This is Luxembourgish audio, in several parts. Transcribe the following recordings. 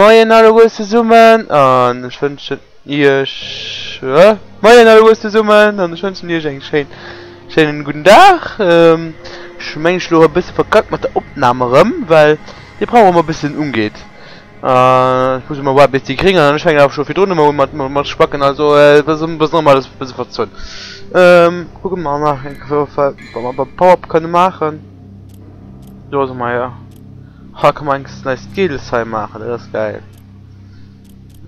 Moien alleguer zesummen an ech wënschen iech Moien alleguer zesummen an ech wënschen iech eng schéin schéinen gudden Dag. Ech hu meng ech lo e bësse verkackt mat der Opnam erëm, well déi brauch ëmmer e bëssen ungeet. Ech muss ëmmer waarde bis déi gréng an ech fänken awer scho virdrun ëmmer u mat mat spacken, also et ass e bëssen ëmmer alles e bësse verzunn. Kucke mer nach eng Kéier wat mer beim Power-Up kënne maachen. Do ass emmer jo. Ha kann man eng nei Skills hei maachen, dat ass geil.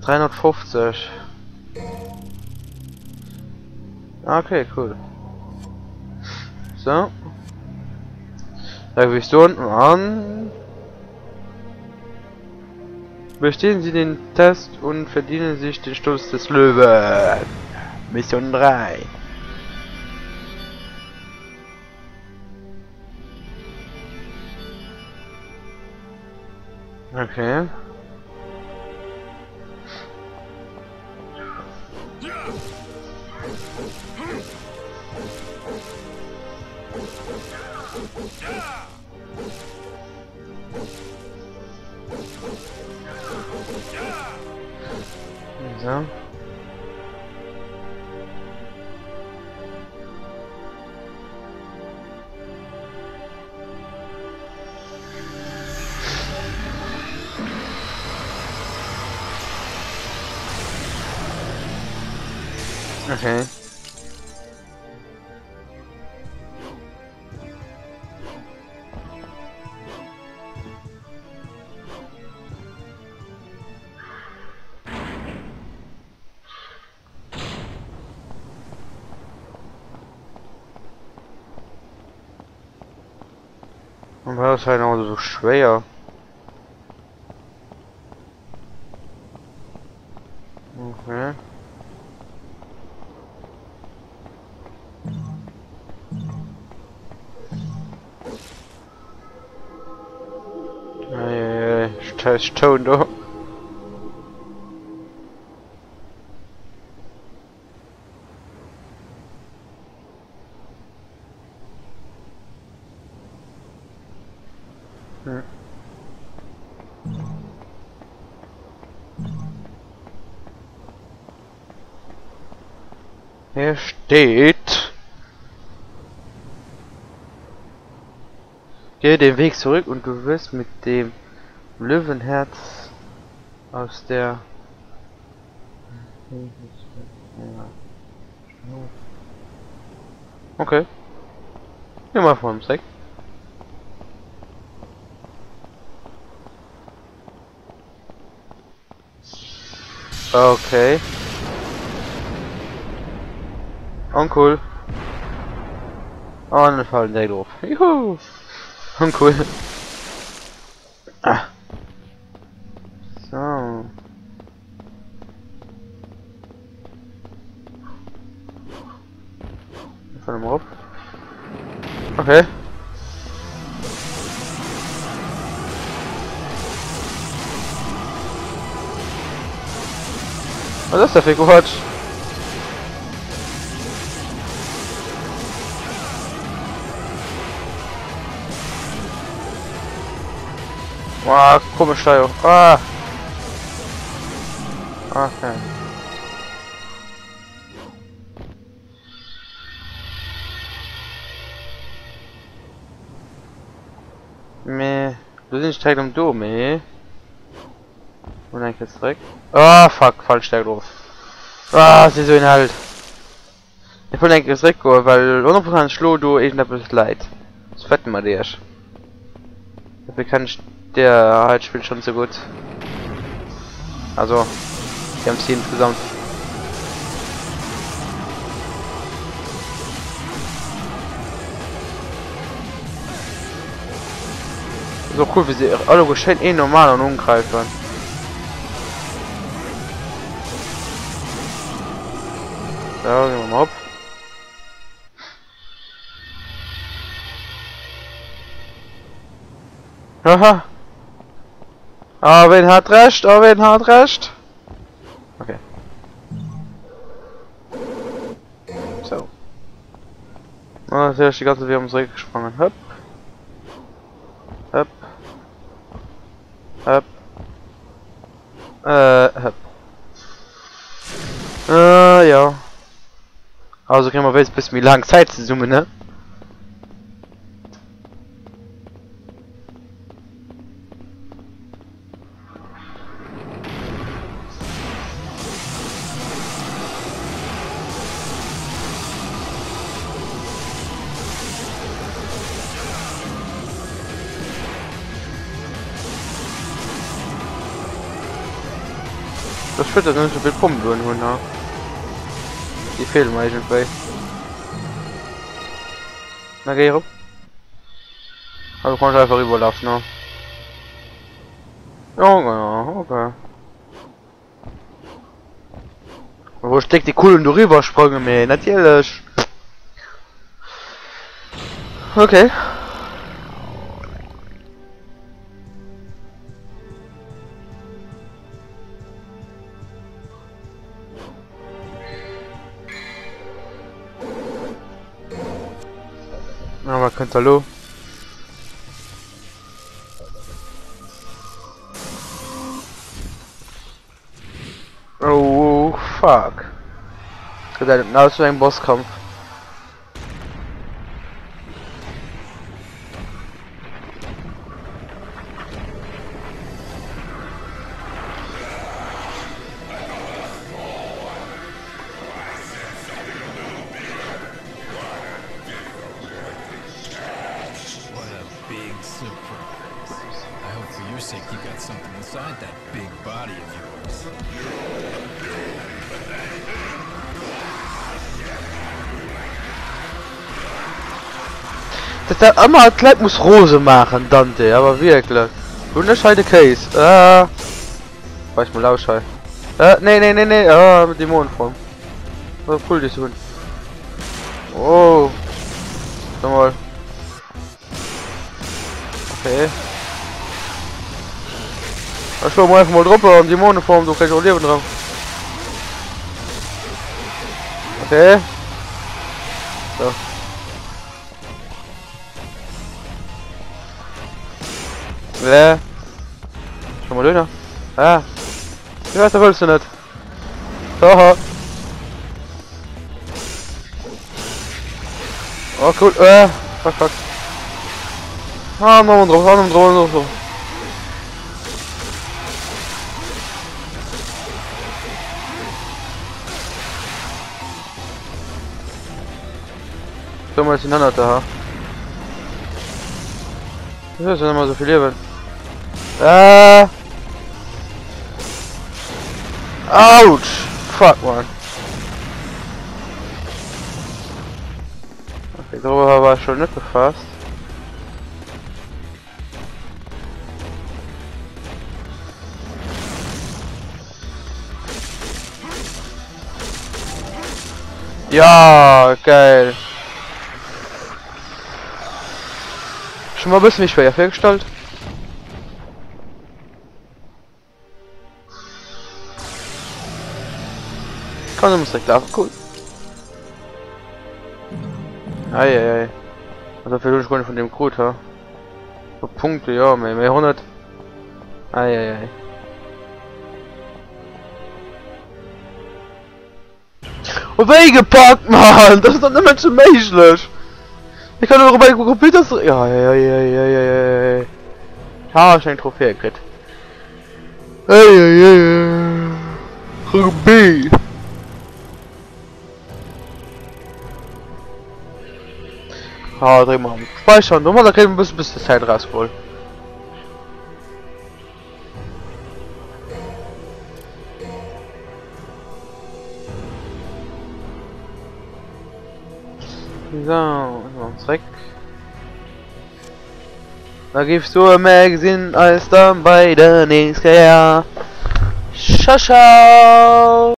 350. Okay, cool. So. Da wis du unten an. Bestehen Sie den Test und verdienen sich den Stolz des Löwen. Mission 3. Okay. So. Okay. Und war das halt auch so schwer? Okay. Eieiei, scheiß Stone do. Hm. Hier steht. Gehe den Weg zurück und du wirst mit dem Löwenherz aus der Okay. Nimm mal vor dem Zweck. Okay. Uncool. Oh, dann fallen der drauf. Juhu. Uncool. Ah. So. Fahren wir op. Okay. Was ist das für Quatsch? Wow, komisch da. Ah. Okay. Mee do sinn ech direkt am Do, mee und eng Kéier zeréck. Ah fuck, falsch Stärk drauf. Ah, si sou een Held. Ech wollt eng Kéier zeréck goen, well 100% schlo do iergendeppes läit. Das wetten mat iech. Dafür kann ich der halt spielt schon so gut. Also, die haben sie insgesamt. So cool, wie sie alle geschehen eh normal und ungreifen. So, gehen wir mal op. Haha. Ah, wen hat recht? Ah, wen hat recht? Okay. So. Ah, natürlich die ganze Währung zurückgesprungen. Hopp. Hopp. Hopp. Äh, hëpp. Äh, jo. Also kréie mer wéinst e bësse méi laang Zäit zesummen, ne? Ech schued dass ech net souvill Pompelen hunn ha. Déi feelen mer iergendwéi. Na géi erop. Ah do kann ech einfach eriwwer lafen ha. Jo okay. Wou ech déck déi Kullen doriwwer sprange mee natierlech. Okay. Na, wat kënnt da lo? Oh fuck. Gesäit et aus wéi eng Bosskampf. Dass dat ëmmer d'Leit muss rose maachen, Dante, awer wierklech. Hunn ech hei de Kéis? Ah. Weich mol aus hei. Äh, nee, nee, nee, nee, ah, Dämonenform. Oh, cool, déi ze hunn. Oh. Sag mal. Okay. Ech schloe mol einfach mol drop an Dämonenform, do kréich ech och Liewen dran. Okay. So. Äh. Schau mal dünner. Ah. Wie weiter willst du nicht? Haha. Oh cool. Äh. Fuck, fuck. Ah, nochmal drauf, ah, nochmal drauf, drauf. So, mal sind da. Das ist immer so viel Leben. Äh. Autsch! Fuck, man. Okay, darüber war ich schon nicht befasst. Ja, geil. Schon mal ein bisschen schwer hergestellt. Kann muss direkt laufen. Cool. Ei, ei, ei. Also dafür ich von dem Krut, ha? Punkte, ja, mehr, mehr 100. Ei, ei, ei. Oh wéi gepackt Mann! Dat ass doch net méiglech! Ich kann nur bei Computer ja, ja, ja, ja, ja, ja. Ha, ech eng Trophäe kritt. Ei, ei, ei, ei. Rugby. Ha, dréck mal speichern. Domadder kréie mer e bësse bësse Zäit erausgeholl. So, zréck. Da géif ech soen, mär gesinn eis dann bei der nächst Kéier. Ciao, ciao!